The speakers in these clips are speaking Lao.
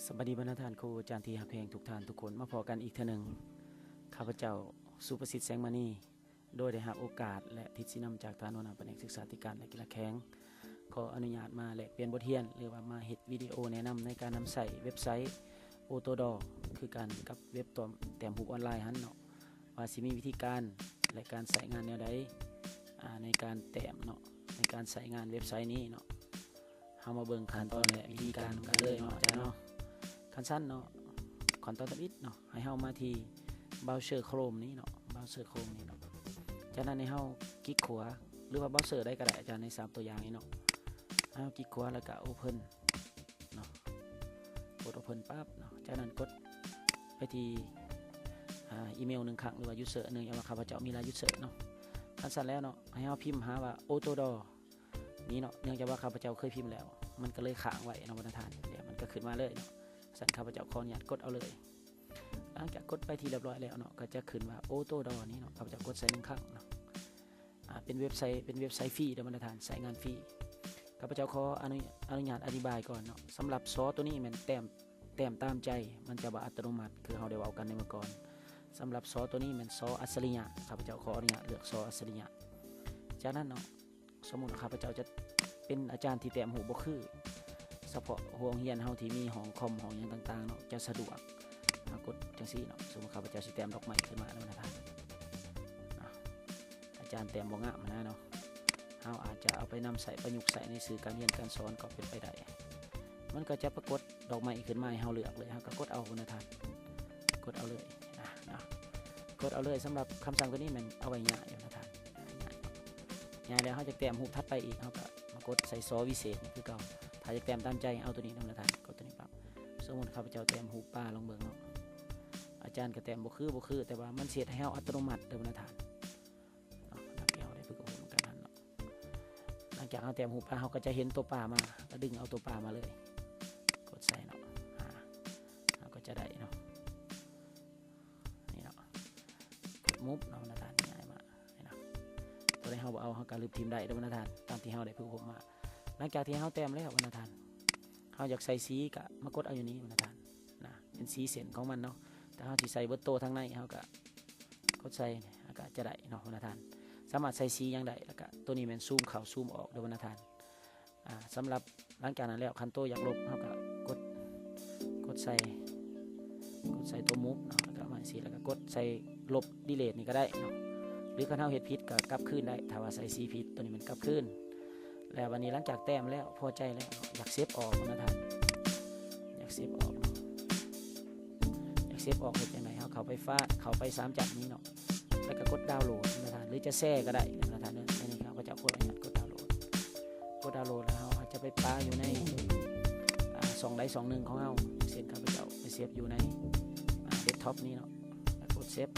ສະບາຍດີບັນດາທ່ານຄູອາຈານທີ່ຮັກແພງທຸກທ່ານທຸກຄົນ ມາພໍ້ກັນອີກເທື່ອໜຶ່ງ. ຂ້າພະເຈົ້າ ສຸປະສິດ ແສງມະນີ ໂດຍໄດ້ຮັບໂອກາດ ແລະ ທິດຊີ້ນຳຈາກທ່ານຫົວໜ້າພະແນກສຶກສາທິການ ແລະ ກິລາແຂວງ ຂໍອະນຸຍາດມາແລກປ່ຽນບົດຮຽນ ຫຼືວ່າມາເຮັດວິດີໂອແນະນຳໃນການນຳໃຊ້ເວັບໄຊ AutoDraw ຄືກັນກັບເວັບຕອມແຕ້ມຮູບອອນລາຍຫັ້ນເນາະ ວ່າຊິມີວິທີການ ແລະ ການໃຊ້ງານແນວໃດ ອາ ໃນການແຕ້ມເນາະ ໃນການໃຊ້ງານເວັບໄຊນີ້ເນາະ. ເຮົາມາເບິ່ງຂັ້ນຕອນ ແລະ ວິທີການນຳກັນເລີຍເນາະອາຈານເນາະ. ຂັ້ນຊັ້ນເນາະ ຂັ້ນຕອນທຳອິດເນາະ ໃຫ້ເຮົາມາທີ່ browser Chrome ນີ້ເນາະ browser Chrome ນີ້ເນາະ. ຈາກນັ້ນໃຫ້ເຮົາຄລິກຂວາ ຫຼືວ່າ browser ໃດກໍໄດ້ອາຈານ ໃນສາມຕົວຢ່າງນີ້ເນາະ. ໃຫ້ເຮົາຄລິກຂວາ ແລ້ວກໍ Open ເນາະ ກົດ Open ປັບເນາະ. ຈາກນັ້ນກົດໄປທີ່ ອາ ອີເມວໜຶ່ງຄັ້ງ ຫຼືວ່າ user ເນື່ອງຈາກວ່າຂ້າພະເຈົ້າມີຫຼາຍ user ເນາະ. ຄັນຊັ້ນແລ້ວເນາະ ໃຫ້ເຮົາພິມຫາວ່າ AutoDraw ນີ້ເນາະ ເນື່ອງຈາກວ່າຂ້າພະເຈົ້າເຄີຍພິມແລ້ວ ມັນກໍເລີຍຄ້າງໄວ້ເນາະບັນດາທ່ານ ແລ້ວມັນກໍຂຶ້ນມາເລີຍເນາະ. ຊັ້ນຂ້າພະເຈົ້າຂໍອະນຸຍາດກົດເອົາເລີຍ. ຫຼັງຈາກກົດໄປທີ່ຮຽບຮ້ອຍແລ້ວເນາະ ກໍຈະຂຶ້ນວ່າ AutoDraw ນີ້ເນາະ ຂ້າພະເຈົ້າກົດໃສ່ໜຶ່ງຄັ້ງເນາະ. ອາ ເປັນເວັບໄຊ ເປັນເວັບໄຊຟຣີເດີບັນດາທ່ານ ໃຊ້ງານຟຣີ. ຂ້າພະເຈົ້າຂໍອະນຸ ອະນຸຍາດອະທິບາຍກ່ອນເນາະ. ສຳລັບຊໍໂຕນີ້ແມ່ນແຕ້ມ ແຕ້ມຕາມໃຈ ມັນຈະບໍ່ອັດຕະໂນມັດ ຄືເຮົາໄດ້ເວົ້າກັນໃນມື້ກ່ອນ. ສຳລັບຊໍໂຕນີ້ແມ່ນຊໍອັດສະລິຍະ ຂ້າພະເຈົ້າຂໍອະນຸຍາດເລືອກຊໍອັດສະລິຍະ. ຈາກນັ້ນເນາະ ສົມມຸດວ່າຂ້າພະເຈົ້າຈະເປັນອາຈານທີ່ແຕ້ມຮູບບໍ່ຄື ສະເພາະໂຮງຮຽນເຮົາທີ່ມີຫ້ອງຄອມຫ້ອງຫຍັງຕ່າງໆເນາະ ຈະສະດວກ ເຮົາກົດຈັ່ງຊີ້ເນາະ. ສົມມຸດຂ້າພະເຈົ້າຊິແຕ້ມດອກໄມ້ຂຶ້ນມານຳທ່ານເນາະ ອາຈານແຕ້ມບໍ່ງາມຫັ້ນນະເນາະ ເຮົາອາດຈະເອົາໄປນຳໃຊ້ປະຍຸກໃຊ້ໃນສື່ການຮຽນການສອນກໍເປັນໄປໄດ້. ມັນກໍຈະປາກົດດອກໄມ້ຂຶ້ນມາໃຫ້ເຮົາເລືອກເລີຍ ເຮົາກໍກົດເອົານະທ່ານ ກົດເອົາເລີຍນະ ກົດເອົາເລີຍ. ສຳລັບຄຳສັ່ງໂຕນີ້ແມ່ນເອົາໄວ້ຍ້າຍນະທ່ານ ຍ້າຍແລ້ວເຮົາຈະແຕ້ມຮູບຖັດໄປອີກ ເຮົາກໍມາກົດໃສ່ຊໍວິເສດນີ້ຄືເກົ່າ. ຖ້າຢາກແຕ້ມຕາມໃຈເອົາໂຕນີ້ນຳນະທ່ານ ກົດໂຕນີ້ປັບ. ສົມມຸດຂ້າພະເຈົ້າແຕ້ມຮູບປາລອງເບິ່ງເນາະ ອາຈານກໍແຕ້ມບໍ່ຄືບໍ່ຄື ແຕ່ວ່າມັນຊິເຮັດໃຫ້ເຮົາອັດຕະໂນມັດເດີນະທ່ານ. ເນາະ ດັ່ງທີ່ເຮົາໄດ້ຝຶກອົບຮົມກັນຫັ້ນເນາະ. ຫຼັງຈາກເຮົາແຕ້ມຮູບປາ ເຮົາກໍຈະເຫັນຕົວປາມາ ກໍດຶງເອົາຕົວປາມາເລີຍ ກົດໃສ່ເນາະ ອາ ເຮົາກໍຈະໄດ້ເນາະ ນີ້ເນາະ ກົດ move ເນາະ ບັນດາທ່ານ ຍ້າຍມານີ້ເນາະ. ຕົວໃດເຮົາບໍ່ເອົາ ເຮົາກໍລຶບຖິ້ມໄດ້ເດີບັນດາທ່ານ ຕາມທີ່ເຮົາໄດ້ຝຶກອົບຮົມມາ. ຫຼັງຈາກທີ່ເຮົາແຕ້ມແລ້ວບັນດາທ່ານ ເຮົາຢາກໃສ່ສີ ກໍມາກົດເອົາຢູ່ນີ້ບັນດາທ່ານນະ ເປັນສີເສັ້ນຂອງມັນເນາະ. ຖ້າເຮົາຊິໃສ່ເບິດໂຕທາງໃນ ເຮົາກໍ ກົດໃສ່ ແລ້ວກໍຈະໄດ້ເນາະບັນດາທ່ານ ສາມາດໃສ່ສີຫຍັງໄດ້. ແລ້ວກໍຕົວນີ້ແມ່ນຊູມເຂົ້າຊູມອອກເດີບັນດາທ່ານ. ອາ ສຳລັບຫຼັງຈາກນັ້ນແລ້ວ ຄັນໂຕຢາກລົບ ເຮົາກໍກົດ ກົດໃສ່ ກົດໃສ່ຕົວ move ເນາະ ແລ້ວກໍມາຈັ່ງຊີ້ ແລ້ວກໍກົດໃສ່ລົບ delete ນີ້ກໍໄດ້ເນາະ ຫຼືຄັນເຮົາເຮັດຜິດກໍກັບຄືນໄດ້ ຖ້າວ່າໃສ່ສີຜິດ ຕົວນີ້ແມ່ນກັບຄືນ. ແລ້ວບັດນີ້ຫຼັງຈາກແຕ້ມແລ້ວ ພໍໃຈແລ້ວເນາະ ຢາກເຊບອອກນະທ່ານ ຢາກເຊບອອກເນາະ ຢາກເຊບອອກເຮັດຈັ່ງໃດ? ເຮົາເຂົ້າໄປຟາດ ເຂົ້າໄປສາມຈຸດນີ້ເນາະ ແລ້ວກໍກົດ download ນະທ່ານ ຫຼືຈະແຊກໍໄດ້ນະທ່ານເດີ. ອັນນີ້ຂ້າພະເຈົ້າຂໍອະນຸຍາດກົດ download ກົດ download ແລ້ວເຮົາອາດຈະໄປປະຢູ່ໃນ ອາ ຊ່ອງໃດຊ່ອງໜຶ່ງຂອງເຮົາ ເຊັ່ນຂ້າພະເຈົ້າໄປເຊບຢູ່ໃນ ອາ desktop ນີ້ເນາະ ແລ້ວກົດ save.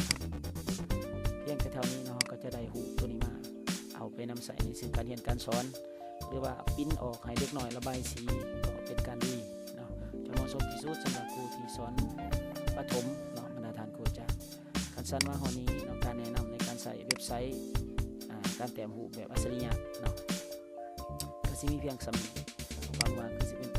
ພຽງແຕ່ເທົ່ານີ້ເນາະ ເຮົາກໍຈະໄດ້ຮູບໂຕນີ້ມາ ເອົາໄປນຳໃຊ້ໃນສື່ການຮຽນການສອນ ຫຼືວ່າປຣິ້ນອອກໃຫ້ເດັກນ້ອຍລະບາຍສີ ກໍເປັນການດີເນາະ ຈະເໝາະສົມທີ່ສຸດສຳລັບຄູທີ່ສອນປະຖົມເນາະ ບັນດາທ່ານຄູອາຈານ. ຄັນຊັ້ນມາຮອດນີ້ເນາະ ການແນະນຳໃນການໃຊ້ເວັບໄຊ ອາ ການແຕ້ມຮູບແບບອັດສະລິຍະເນາະ ກໍຊິມີພຽງສ່ຳນີ້ ຫວັງວ່າຄືຊິເປັນປ